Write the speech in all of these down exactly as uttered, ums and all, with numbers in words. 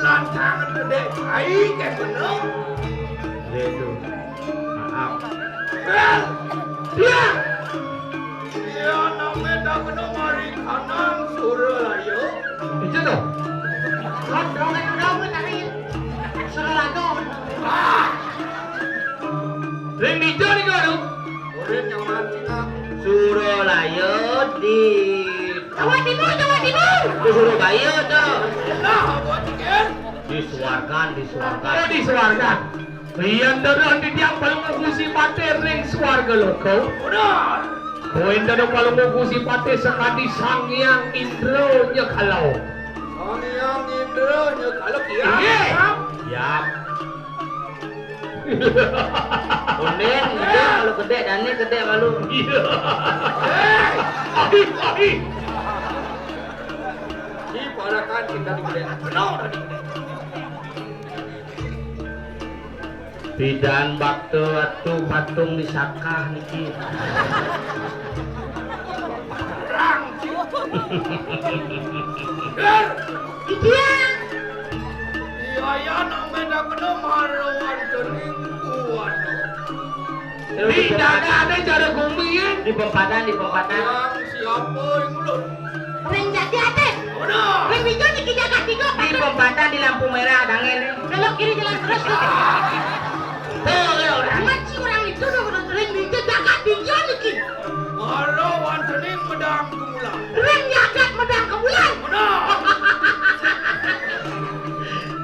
Lantangan gedé baé kén bener. Iya, itu. Maaf. Bel! Iya! Iya, namé tak bener mari kanang Suralaya. Itu tuh. Kan dong, kan udah, kan tadi. Suralaya. Ah! Ring dija nih, Galuh. Urip nyaman cina. Suralaya di Jawa Timur, Jawa Timur. Di Surabaya, tuh. Nah, apa, Cik? Di Suwargan, di Suwargan. Oh, di Suwargan. Yén dados titiang Palungguh Gusti Patih ring Suwarga Loka. Bener. Kowe dados Palungguh Gusti Patih sakadi Sang Hyang Indra nyekala. Sang Hyang Indra nyekala, kiam. Inggih. Siap. Siap. Kondén, udah, kalau gedé, dané gedé malu. Iya. Héi, héi, héi. Di parakan kita di gedé. Benar, di gedé. Pidan bakta atu patung di sakah niki. Iya. Iya, iya, namé tak kena mara wonten ing kuwana. Di dadané cara gumi, ya? Di pempatan, di pempatan. Yang siapa yang ulun? Ring jati ati. Udah. Ring hijau niki jagat tiga, Pak. Di pempatan di lampu merah, dangin. Belok kiri jalan terus. Tuh, orang. Amat si orang itu dong, orang ring hijau jagat tiga niki. Mara wantening medang kemulan. Ring jagat medang kemulan. Udah.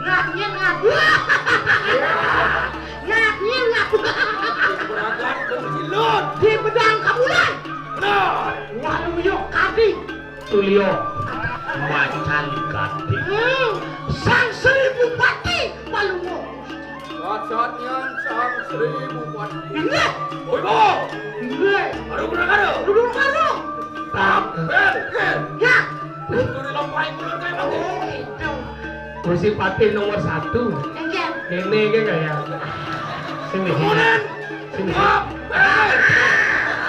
Ngapnya ngabuah. Ngapnya ngabuah. Berangkat bersilut. Di medang kemulan. Udah. Waluya kadi. Tulya macan gading. Hmm, Sang Sri Bupati Palungguh. Saat-saat nyan Sang Sri Bupati. Inggih. Oi, Bo. Inggih. Aduh, kurang aduh. Duduk baru. Tampil. Ya. Untuk dilampahi kulon kayak bagus. Oh, itu. Kursi patih nomor satu. Enggak. Ini kan kayak. Sini. Kemudian. Sini. Maaf.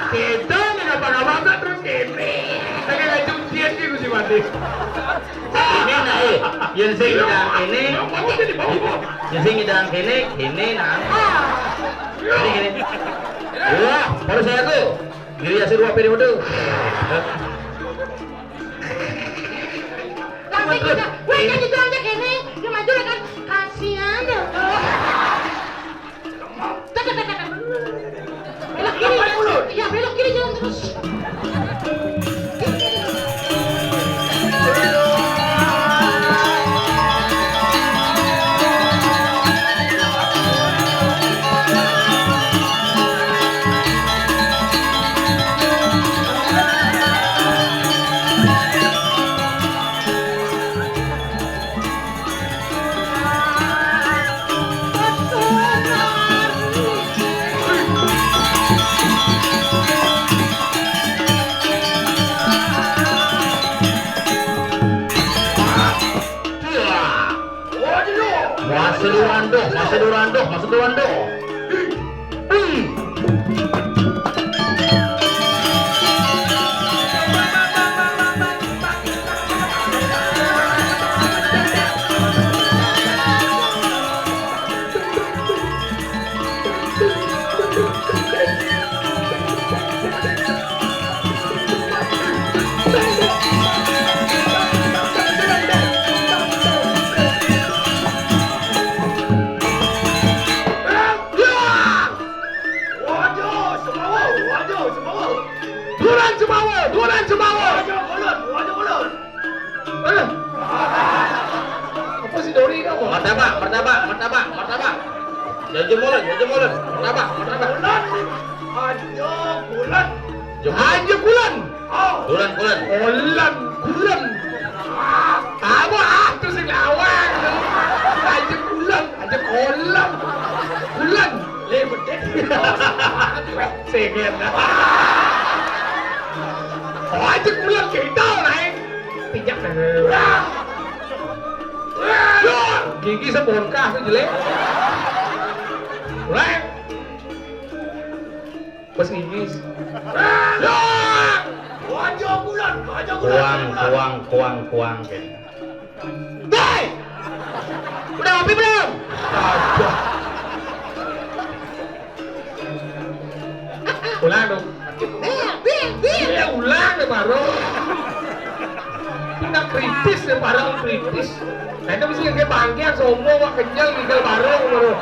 Kita nggak apa-apa terus ini. Saya nggak cucian sih kursi patih. Ini nah, eh, yén sing ngidang kéné, yén sing ngidang kéné, kéné nah. Ini kéné. Wah, baru saya tuh. Giri asir dua periode. Tapi kita, weh, kan itu aja kéné, dia maju kan kasihan ya. Belok kiri. Iya, belok kiri jalan terus. Masa duranduh, masa duranduh, masa duranduh. Waduh, semawa, waduh, semawa. Duran semawa, duran semawa. Waduh, ulun, waduh, ulun. Eh. Apa si Dori kamu? Martabak, martabak, martabak, martabak. Jaja mulut, jaja mulut. Martabak, martabak. Bulan. Aja bulan. Aja bulan. Oh. Bulan, bulan. Bulan, bulan. Apa ah, terus yang awal? Aja bulan, aja bulan. Bulan. Lé, bedik. Sengit. Oh, aja bulan kita, naik. Pijak. Gigi sebongkah tuh jelek. Rek. Pas gigi. Dor! Kuang, kuang, kuang, kuang. Dai! Udah ngopi belum? Aduh. Ulang dong. Bil, bil, bil. Iya, ulang deh, baru. Udah kritis deh, baru kritis. Nah, itu mesti kayak bangkian, sombong, wah, kenyal, tinggal baru, baru.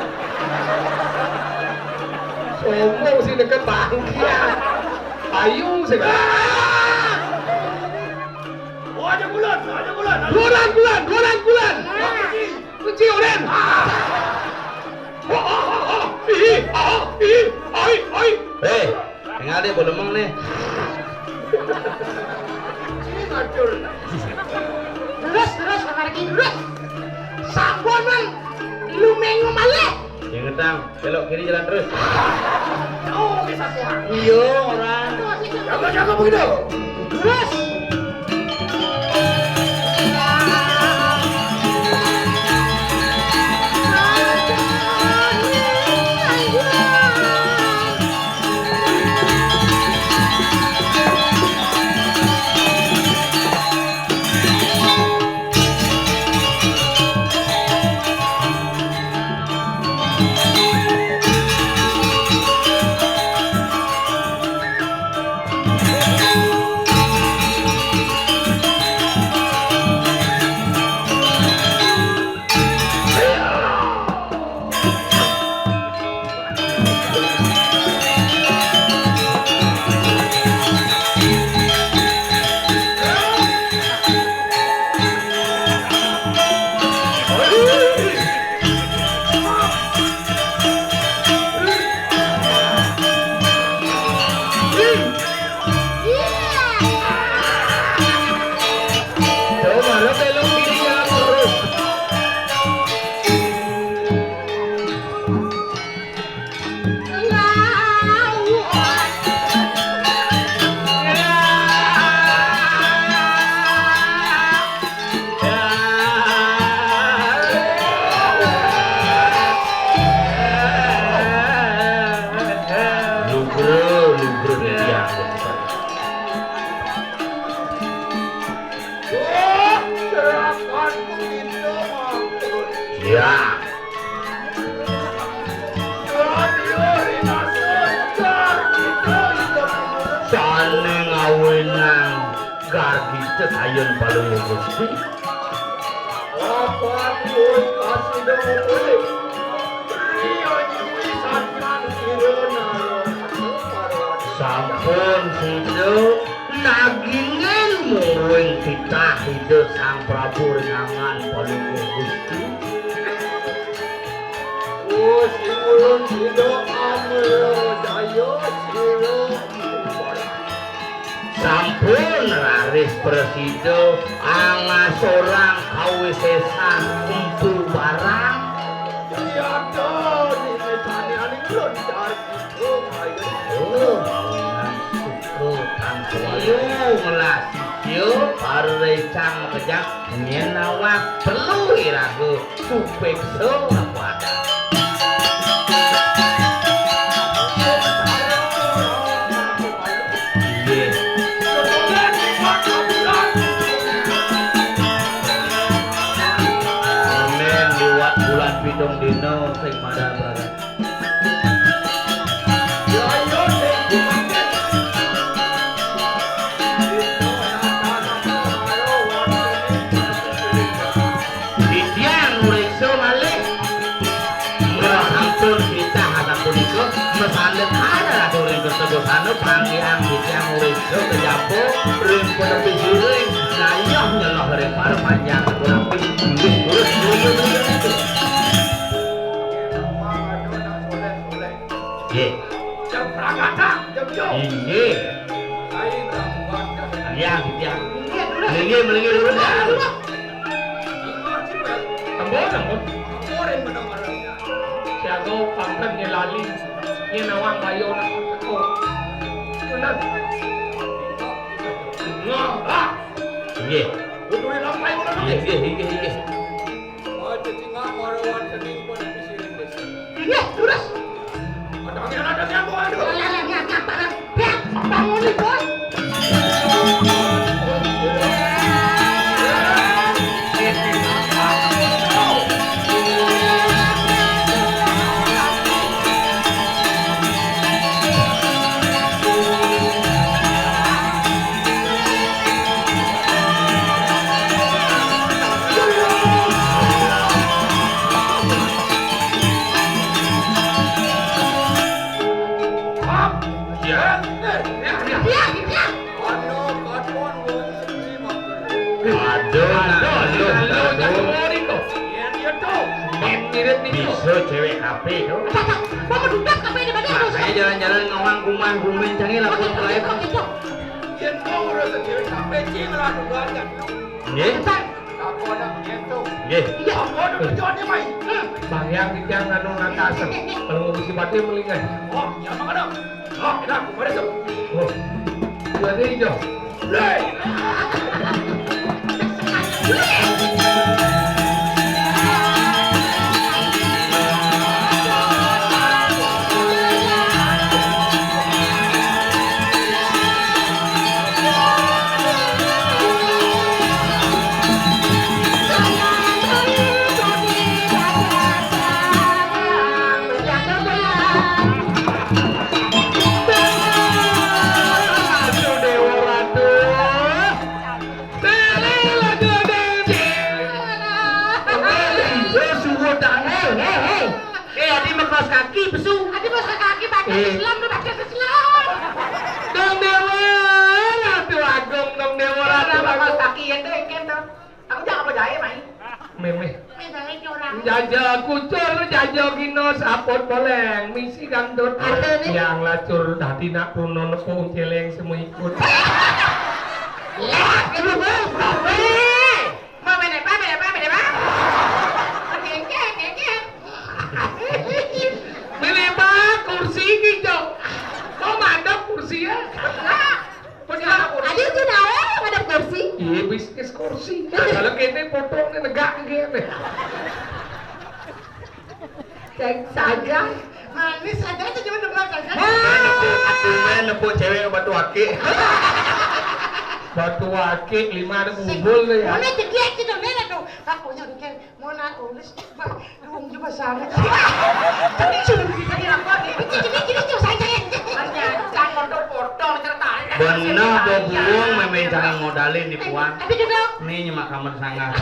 Sombong sih deket bangkian. Ayo, sih. Oh, aja bulan, aja bulan. Bulan, bulan, bulan, bulan. Kunci, kunci, Oden. Ah. Oh, oh, oh, oh. Ih, oh, ih, oi, oi. Eh, tinggal dia belum nih. Terus, terus, kamar lagi, terus. Sampun, Man. Lu mengo malih. Inget, Tang. Belok kiri, jalan terus. Oh, oke, satu. Iya, orang. Jaga, jaga begitu. Terus. Lugro, lugro, ya. Wah, gerakan begitu, Mak. Ya. Sané ngawinan gargita kayun Palungguh Gusti. Apa pun kasih dong boleh. Rio nyuwi sanjang ira naro. Sampun sida nagingin mungguing titah Ida Sang Prabu ring angan Palungguh Gusti. Oh, sing ulun sida amra daya sira. Sampun raris prasida angasorang kawisésan Empu Barang. Tiada nini tani aning ulun cari. Oh, mawinan suka tan kuwaya ngelas sisia, para récang makejang, yén nawang perlu iraga supeksa apa adat. Inggih. Amén, liwat bulan pitung dina sing madan beragam. Titiang ngreksa malih. Mula sampun titah asapunika, masandhek arah ring kerta busana, panggihan titiang ngreksa kejaba ring panepi siring, nayah nyeloh ring para panjang kurapi. Inggih, durus, durus, durus. Nggih. Jam pragata, jam yo. Inggih. Ayo, Bang, Bang, Bang. Iya, iya. Inggih, durus. Inggih, mriki durus. Durus, durus. Tembus, tembus. Ampun, bener-bener. Siaga pangkat ngelali. Ini nawang bayo nak teko. Bener. Nah, ah. Inggih. Kudu dilampahi, bener, bener. Inggih, inggih, inggih. Wah, cacing nggak marah, wah, cacing pun bisa. Iya, terus. Ada angin, ada angin, boy, aduh. Lah, lah, lah, ngapa, lah? Bang, bangun nih, boy. Dia, dia. Aduh, aduh, aduh, aduh. Yen to. Mirip niki. Bisa cewek K P to. Bapak dudak apa ini, Bapak? Makanya jalan-jalan ngomong kumah gumen cangé lapor ke lain. Yen mau urusan cewek K P, cing lah, dugaan kan. Nggih. Apa nak begitu? Nggih. Iya, apa nak kerjaannya, Mai? Bang, yang titiang anu natasen. Kalau mau bisi batin melingah. Oh, ya, Bang, ada. Oh, enak, aku pada tuh. Oh. Berarti hijau. Hei! Hei, hei, hei. Eh, adi mekos kaki, pesu. Adi mekos kaki, pakai Islam tu, pakai Islam. Dong Dewa, Ratu Agung, Dong Dewa, Ratu Agung. Mekos kaki yang tu, yang kento. Aku jangan apa jahit, Mai. Mémé. Mémé jahit orang. Jaja kucur, jaja gina, saput boleng, misi gandut. Artinya? Yang lacur dadi nak pruno nepung celeng semua ikut. Lah, ibu, bu, bu, bu. Mau main apa, main apa, main apa? Kengkeng, kengkeng. Mémé, Pak, kursi iki, Cok. Kok mandek kursi ya? Lah. Adi itu nawa yang ada kursi. Iya, bisnis kursi. Kalau kene potongnya negak kene. Cek saja. Manis aja itu cuma debat saja. Wah, nepuk cewek batu akik. Batu akik lima ada bubul tuh ya. Mana cedek gitu, mana tuh? Aku yang bikin. Mau nak ulis, Pak, luwung juga sangat. Tapi cuma bisa dilakukan. Ini, ini, ini, ini, saya, saya. Hanya, saya foto-foto, ceritanya. Bener, do burung, mémé jangan modalin di puan. Tapi juga. Nih, nyemak kamar sangat.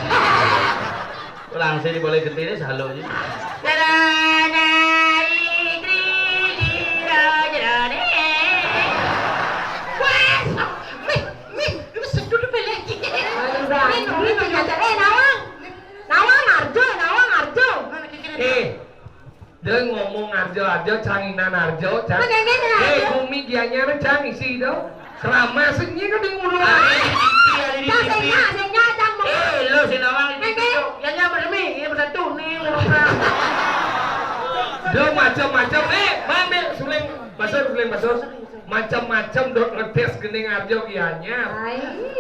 Langsung di boleh gede ini, selalu aja. Darana ikri jira jarane. Wes, mih, mih, lu sedul pelek. Aduh, Bang, ini ternyata, eh, Nawang. Nawang Arjo, Nawang Arjo. Eh, dia ngomong Arjo, Arjo, canginan Arjo, cang. Mana, mana, eh, Arjo? Bumi gianyar, cang, isi itu. Keramas ini kan di ngulu. Ada di T V, ada di T V. Nah, sing nyak, sing nyak, cang, mau. Eh, lo si Nawang di T V. Yang nyak berdemi, ini bersatu, nih, ngurus. Dia macam-macam. Eh, mana, Suling, Basur, Suling, Basur. Macam-macam dot ngetes gening Arjo gianyar. Ai.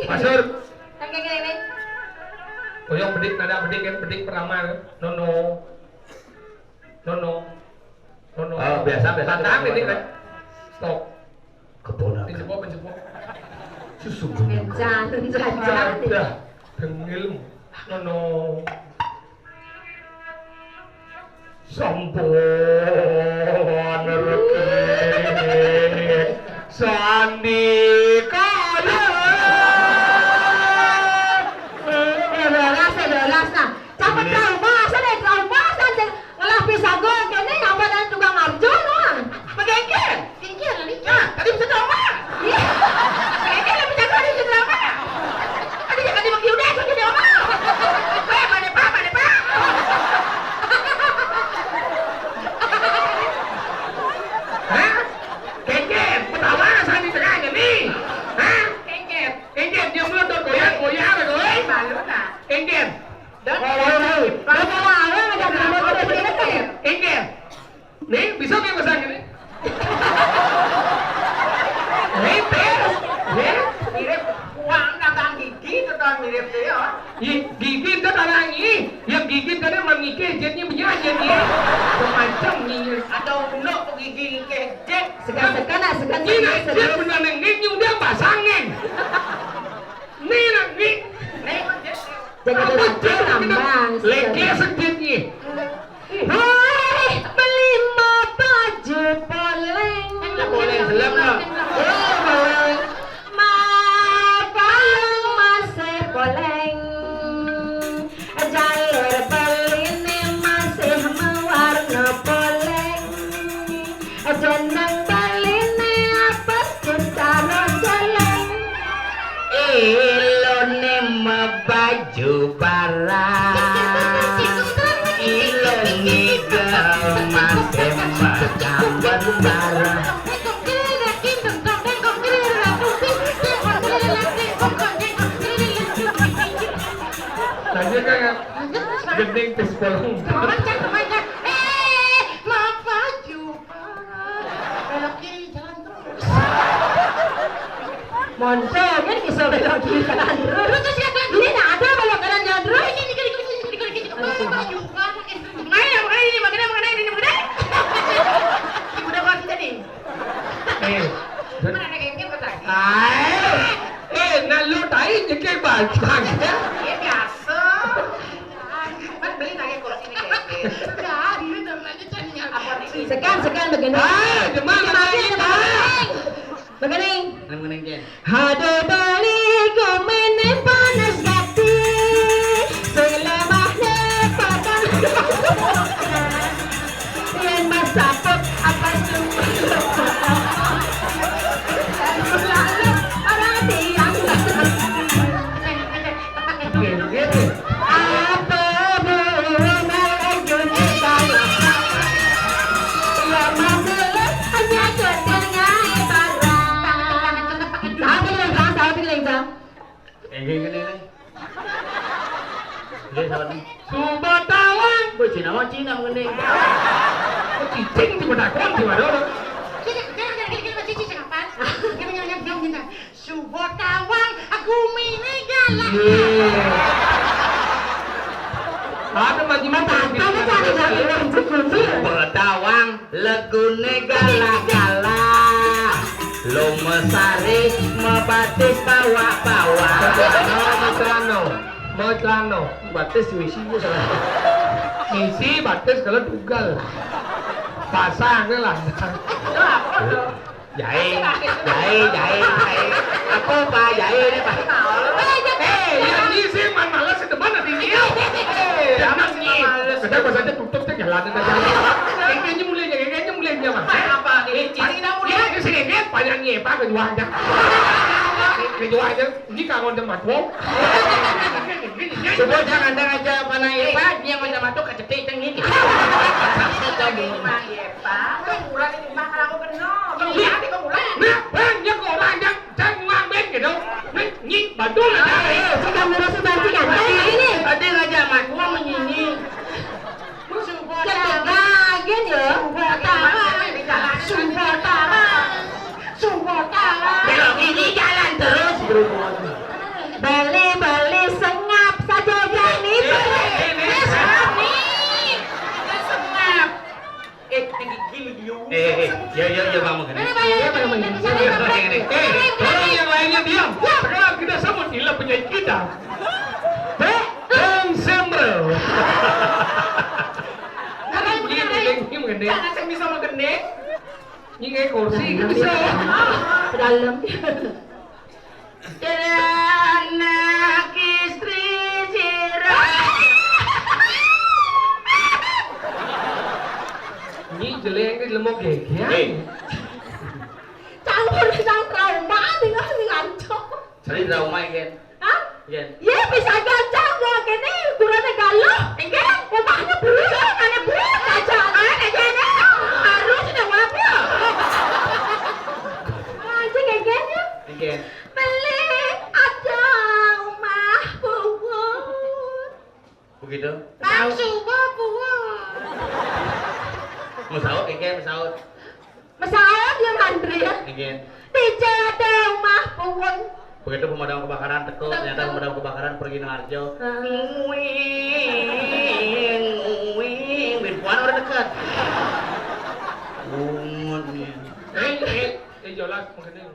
Basur. Kaya ngene. Koyo bedik, nada bedik kan, bedik pertama kan. Nono. Nono. Nono. Oh, biasa, biasa. Batang ini kan. Stop. Keponakan. Dijebok, dijebok. Sesungguhnya. Encan, encan, encan. Ada dengil. Nono. Sampun reti sandi kala. Lelas, lelas, nah. Cepet trauma, asal deh trauma, asal deh ngelah pisagol, kene ngapa dan tukang arjo, nah. Begengkel. Tinggi ada nih. Nah, tadi bisa trauma. Iya. Kayaknya lebih jago dari bisa trauma. Tadi jangan dibagi udah, saya jadi oma. Eh, mana Pak, mana Pak? Hah? Kengket, ketawa rasanya di tengahnya nih. Hah? Kengket. Kengket, dia mulut tuh goyang-goyang, goyang. Malu, nah. Kengket. Dan oh, oh, oh. Kalau mau ngomong, ada berapa kali kengket? Kengket. Nih, bisa nggak bahasa ini? Nih, tes. Nih. Mirip uang tambang gigi, itu tahun mirip tuh ya. Ih, gigi itu tanah ini. Yang gigi itu ada mangike, jetnya punya jetnya. Semacam ini. Ada unduk tuh gigi ke jet. Segan-segan, ah, segan-segan, ini segan. Jet benar nengin, nyundang pasangin. Nih, nak, nih. Nih, jet. Jadi apa jet tambang, leke segan. Sedikit nih. Hei, beli ma baju poleng. Poleng, gelem, no. Eh, poleng. Ma kalung masih poleng. Jalur beline masih mewarna poleng. Jeneng beline apa cinta Ilone mebaju barang, ilone gemas emas jamban barang. Tanya kan gending pis bolong. Orang cakep aja. Eh, mebaju barang. Belok kiri, jalan terus. Monco, kan bisa belok kiri, jalan terus. Terus, terus, ya, ini nggak ada belok kanan, jalan terus. Ini, ini, ini, ini, ini, ini, ini. Mebaju barang. Main yang makan ini, makan yang makan ini, makan ini. Udah keluar kita nih. Eh, mana ada game-game tadi? Ah, eh, nah lu tai nyekek bajang ya? Iya, biasa. Kan beli pakai kursi ini, kayak gitu. Enggak, dia udah belanja cari nyari. Apa nih? Sekian, sekian begini. Ah, cuman begini, begini. Begini. Begini, Jen. Hade beli gumine panas gati, sing lemahne padang. Yen masaput apa semua. Orang tiang. Apa burung melejun di sana? Ya, masalah hanya kecilnya barang. Salah pilih, Bang. Salah pilih, Bang. Enggak, enggak, enggak. Enggak, salah nih. Suba tawang. Boy, Cina mah Cina, mengenai. Cicing, cuma dakon, cuma doang. Sini, jangan, jangan, gini, gini, Mas Cici, sing apaan? Gini, gini, gini, gini, gini. Suba tawang, aku mini galak. Iya. Ada maju mata, apa, apa, apa, apa, apa, apa, apa. Suba tawang, legune galak-galak. Lomesari, mebatis bawak-bawak. Mau celano, mau celano. Batis misi, salah. Misi, batis kalau dugal. Pasang lah. Itu apa tuh? Jahe, jahe, jahe, jahe. Apa, Pak? Jahe ini, Pak. Eh, yang ini sih man males itu mana tinggi? Eh, jangan nih. Males. Kita pas aja tutup tuh jalan aja. Kayaknya mulai, kayaknya mulai dia, Mas. Apa nih? Ciri kita mulai. Ini sini, dia banyak nih, Pak, kejualannya. Kejualannya. Ini kalau udah matuh. Coba jangan ada aja apa nih, Pak? Dia macam matuh kecetik tengin. Tadi, Mang, ya, Pak. Murah ini, Mang, kalau benar. Kalau murah, kok murah. Nah, banyak orang yang jangan ngambil gitu. Nih, nih, bantu lah. Eh, sudah ngurusin bantu kan? Kayak ini. Tadi raja mat gua menyini. Ketegagen ya. Subatara. Subatara. Subatara. Belok ini jalan terus, bro. Beli-beli sengap saja berani. Eh, eh, eh, eh, eh, sengap nih. Sengap. Eh, yang gigi lu dulu. Eh, eh, eh, ya, ya, ya, Bang, Bang. Ini, Bang, ini, ini, ini, ini, ini, ini, ini. Eh, tolong yang lainnya diam. Ya. Sekarang kita sambut gila penyanyi kita. Bang Sembrel. Nah, kan ini bener, gini, eh. Gini, gini. Jangan saya bisa mau gede. Ini kayak kursi, nah, bisa. Ke dalam. Anak istri sira. Ini jelek, ini lemuk gegean. Eh. Campur sang trauma dengan si Lanco. Sering trauma, Gen. Hah? Gen. Iya, bisa gancang gua kene, kurane galuh. Inggih. Omahnya buruk, ane buruk aja. Ane aja, ane. Harus ada wae. Anjing, Gen, ya? Gen. Beli ada omah puwun. Begitu? Bang Subo puwun. Mesaut, Gen, mesaut. Mesaut ya, Mandri, ya? Nggih. Dija ada omah puwun. Begitu pemadam kebakaran teko, ternyata pemadam kebakaran pergi nang Arjo. Heeh. Nguing, nguing, bin puan udah deket. Bungut nih. Eh, eh, eh, jelas mengenai